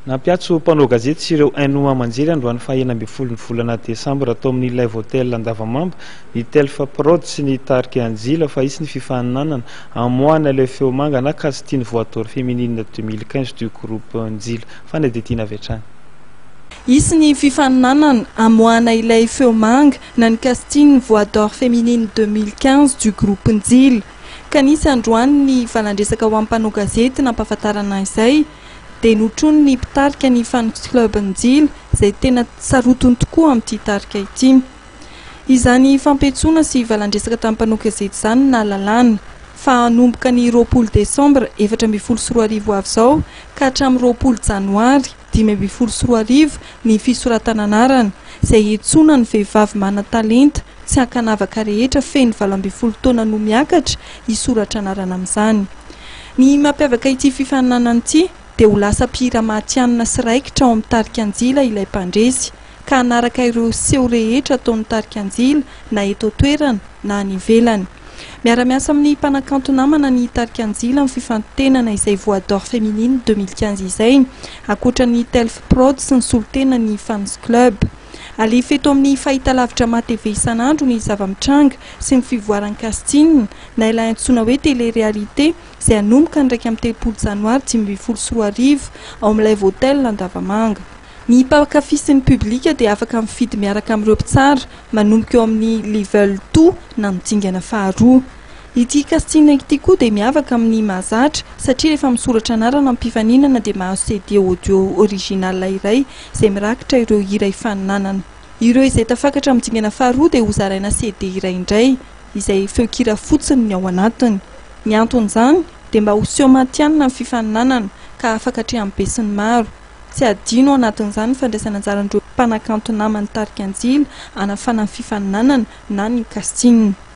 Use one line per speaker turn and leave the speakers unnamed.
Nampiantso mpanao gazety sy ireo haino aman-jery androany faha 16 ny volana desambra tao amin'ny Live Hotel Andavamamba ny Telf Prod sy ny tarika Njila fa hisy ny fifaninanana hamoahana ilay feo manga na casting voix d'or féminine 2015 du groupe Njila. Fanadihadiana avy hatrany.
Hisy ny fifaninanana hamoahana ilay feo manga na ny casting voix d'or féminine 2015 du groupe Njila. Ka nisy androany ny valan-dresaka ho an'ny mpanao gazety nampahafantarana izay dia notronin'ny mpitarika ny fans club Njila izay tena sarotiny tokoa amin'ity tarika ity. Izany fampiantsoana sy valan-dresaka tamin'ny mpanao gazety izany no nahalalana fa hanomboka ny 20 desambra 2014 avy izao ka hatramin'ny 20 janoary 2015 ny fisoratana anarana izay hiantsoana ny vehivavy manan-talenta tsy ankanavaka rehetra feno 18 taona no miakatra hisoratra anarana amin'izany. Ny mampiavaka ity fifaninanana ity dia ho lasa mpihira matihanina sy raikitra ao amin'ny tarika Njila ilay mpandresy ka hanaraka ireo seho rehetra ataon'ny tarika Njila na eto an-toerana na any ivelany. Miara-miasa amin'ny mpanakanto namana ny tarika Njila amin'ny fifantenana izay Voix d'or féminine 2015 izay, ankoatra ny Telf Prod sy ny solontenan'ny Fans Club. Alefa eto amin'ny fahitalavitra MaTV isan'andro ny zava-mitranga sy ny fivoaran'ny casting na ilay antsoina hoe télé-réalité izay hanomboka ny 31 janoary 2015 ao amin'ny Live Hotel Andavamanga. Ny mpankafy sy ny public dia afaka mifidy miaraka amin'ireo mpitsara manomboka eo amin'ny level two na ny dingana faharoa. Ity casting ity koa dia miavaka amin'ny mahazatra satria rehefa misoratra anarana amin'ny mpifaninana dia mahazo CD audio original iray izay mirakitra ireo hira ifaninanana. Ireo izay tafakatra amin'ny dingana faharoa dia hozaraina CD iray indray izay feon-kira fotsiny ny ao anatiny. Ny anton'izany dia mba ho seho matihanina ny fifaninanana ka afaka atrehan'ny besinimaro. Tsy hadino ao anatin'izany ny fandraisana anjaran'ireo mpanakanto naman'ny tarika Njila hanafana ny fifaninanana na ny casting.